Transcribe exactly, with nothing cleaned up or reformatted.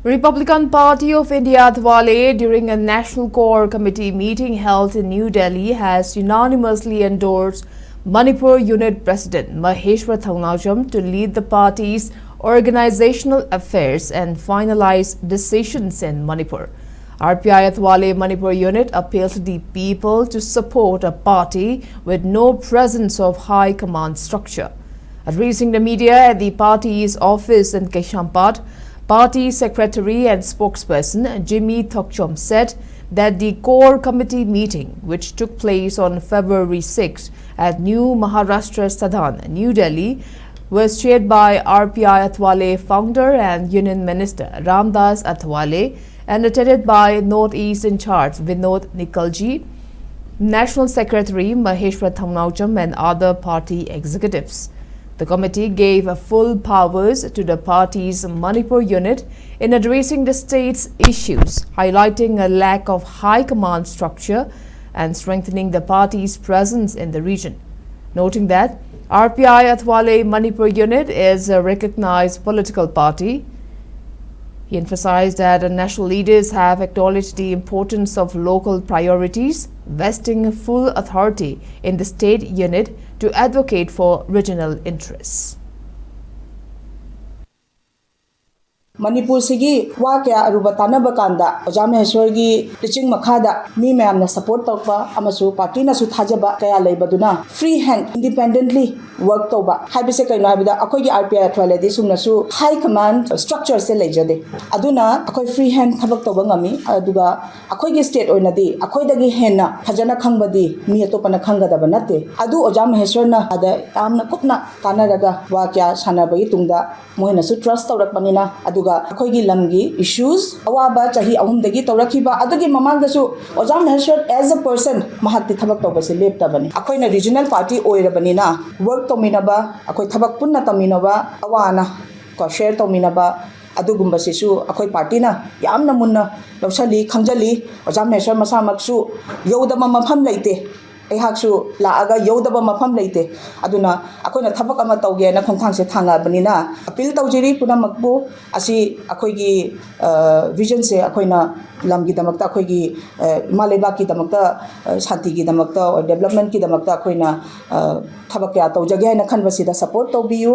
Republican Party of India Athwale, during a National Core Committee meeting held in New Delhi, has unanimously endorsed Manipur Unit President Maheshwar Thongnaojam to lead the party's organizational affairs and finalize decisions in Manipur. R P I Athwale Manipur Unit appealed to the people to support a party with no presence of high command structure. Addressing the media at the party's office in Kailansahab, party secretary and spokesperson Jimmy Thokchom said that the core committee meeting, which took place on February sixth at New Maharashtra Sadan, New Delhi, was chaired by R P I Athwale founder and Union Minister Ramdas Athwale and attended by Northeast in charge Vinod Nikalji, National Secretary Maheshwar Thongnaojam and other party executives. The committee gave full powers to the party's Manipur unit in addressing the state's issues, highlighting a lack of high command structure and strengthening the party's presence in the region. Noting that R P I Athwale Manipur unit is a recognized political party, he emphasized that national leaders have acknowledged the importance of local priorities, vesting full authority in the state unit to advocate for regional interests. ꯃꯅꯤꯄꯨꯔꯁꯤꯒꯤ ꯋꯥ ꯀꯌꯥ ꯑꯔꯨꯕ ꯇꯥꯟꯅꯕ ꯀꯥꯟꯗ ꯑꯣꯖꯥ ꯃꯍꯦꯁ꯭ꯋꯔꯒꯤ teaching ꯃꯈꯥꯗ ꯃꯤ ꯃꯌꯥꯝꯅ support ꯇꯧꯔꯛꯄ ꯑꯃꯁꯨ ꯄꯥꯔꯇꯤꯅꯁꯨ ꯊꯥꯖꯕ ꯀꯌꯥ ꯂꯩꯕꯗꯨꯅ ꯐ꯭ꯔꯤ ꯍꯦꯟ ꯏꯟꯗꯤꯄꯦꯟꯗꯦꯟꯠꯂꯤ ꯋꯥꯔꯛ ꯇꯧꯕ ꯍꯥꯏꯕꯁꯦ ꯀꯩꯅꯣ ꯍꯥꯏꯕꯗ ꯑꯩꯈꯣꯏꯒꯤ R P I ꯑꯊ꯭ꯋꯥꯂꯦꯗꯤ ꯁꯨꯝꯅꯁꯨ high common ꯁ꯭ꯇ꯭ꯔꯛꯆꯔꯁꯦ ꯂꯩꯖꯗꯦ꯫ ꯑꯗꯨꯅ ꯑꯩꯈꯣꯏ ꯐ꯭ꯔꯤ ꯍꯦꯟ ꯊꯕꯛ ꯇꯧꯕ ꯉꯝꯃꯤ꯫ ꯑꯗꯨꯒ ꯑꯩꯈꯣꯏꯒꯤ ꯁ꯭ꯇꯦꯠ ꯑꯣꯏꯅꯗꯤ ꯑꯩꯈꯣꯏꯗꯒꯤ ꯍꯦꯟꯅ ꯐꯖꯅ ꯈꯪꯕꯗꯤ ꯃꯤ ꯑꯇꯣꯞꯄꯅ ꯈꯪꯒꯗꯕ ꯅꯠꯇꯦ꯫ ꯑꯗꯨ ꯑꯣꯖꯥ ꯃꯍꯦꯁ꯭ꯋꯔꯅ ꯑꯗ ꯌꯥꯝꯅ ꯀꯨꯞꯅ ꯇꯥꯟꯅꯔꯒ ꯋꯥ ꯀꯌꯥ ꯁꯥꯟꯅꯕꯒꯤ ꯇꯨꯡꯗ ꯃꯣꯏꯅꯁꯨ ꯇ꯭ꯔꯁ ꯇꯧꯔꯛꯄꯅꯤꯅ, ꯑꯗꯨꯒ ꯑꯩꯈꯣꯏꯒꯤ ꯂꯝꯒꯤ ꯏꯁꯨꯁ, ꯑꯋꯥꯕ ꯆꯍꯤ ꯑꯍꯨꯝꯗꯒꯤ ꯇꯧꯔꯛꯈꯤꯕ, ꯑꯗꯨꯒꯤ ꯃꯃꯥꯡꯗꯁꯨ ꯑꯣꯖꯥ ꯃꯍꯦꯁ꯭ꯋꯔ as a person ꯃꯍꯥꯛꯇꯤ ꯊꯕꯛ ꯇꯧꯕꯁꯦ ꯂꯦꯞꯇꯕꯅꯤ꯫ ꯑꯩꯈꯣꯏꯅ ꯔꯤꯖꯅꯦꯜ ꯄꯥꯔꯇꯤ ꯑꯣꯏꯔꯕꯅꯤꯅ ꯋꯥꯔꯛ ꯇꯧꯃꯤꯟꯅꯕ, ꯑꯩꯈꯣꯏ ꯊꯕꯛ ꯄꯨꯟꯅ ꯇꯧꯃꯤꯟꯅꯕ, ꯑꯋꯥ ꯑꯅꯥ ꯀꯣ ꯁꯤꯌꯔ ꯇꯧꯃꯤꯟꯅꯕ, ꯑꯗꯨꯒꯨꯝꯕꯁꯤꯁꯨ ꯑꯩꯈꯣꯏ ꯄꯥꯔꯇꯤꯅ ꯌꯥꯝꯅ ꯃꯨꯟꯅ ꯂꯧꯁꯤꯜꯂꯤ, ꯈꯪꯖꯤꯜꯂꯤ꯫ ꯑꯣꯖꯥ ꯃꯍꯦꯁ꯭ꯋꯔ ꯃꯁꯥꯃꯛꯁꯨ ꯌꯧꯗꯕ ꯃꯐꯝ ꯂꯩꯇꯦ꯫ ꯑꯩꯍꯥꯛꯁꯨ ꯂꯥꯛꯑꯒ ꯌꯧꯗꯕ ꯃꯐꯝ ꯂꯩꯇꯦ꯫ ꯑꯗꯨꯅ ꯑꯩꯈꯣꯏꯅ ꯊꯕꯛ ꯑꯃ ꯇꯧꯒꯦꯅ ꯈꯣꯡꯊꯥꯡꯁꯦ ꯊꯥꯡꯉꯛꯑꯕꯅꯤꯅ ꯑꯄꯤꯜ ꯇꯧꯖꯔꯤ ꯄꯨꯝꯅꯃꯛꯄꯨ꯫ ꯑꯁꯤ ꯑꯩꯈꯣꯏꯒꯤ ꯚꯤꯖꯟꯁꯦ ꯑꯩꯈꯣꯏꯅ ꯂꯝꯒꯤꯗꯃꯛꯇ, ꯑꯩꯈꯣꯏꯒꯤ ꯏꯃꯥ ꯂꯩꯕꯥꯛꯀꯤꯗꯃꯛꯇ, ꯁꯥꯟꯇꯤꯒꯤꯗꯃꯛꯇ, ꯗꯦꯕꯂꯞꯃꯦꯟꯠꯀꯤꯗꯃꯛꯇ ꯑꯩꯈꯣꯏꯅ ꯊꯕꯛ ꯀꯌꯥ ꯇꯧꯖꯒꯦ ꯍꯥꯏꯅ ꯈꯟꯕꯁꯤꯗ ꯁꯄꯣꯔꯠ ꯇꯧꯕꯤꯌꯨ꯫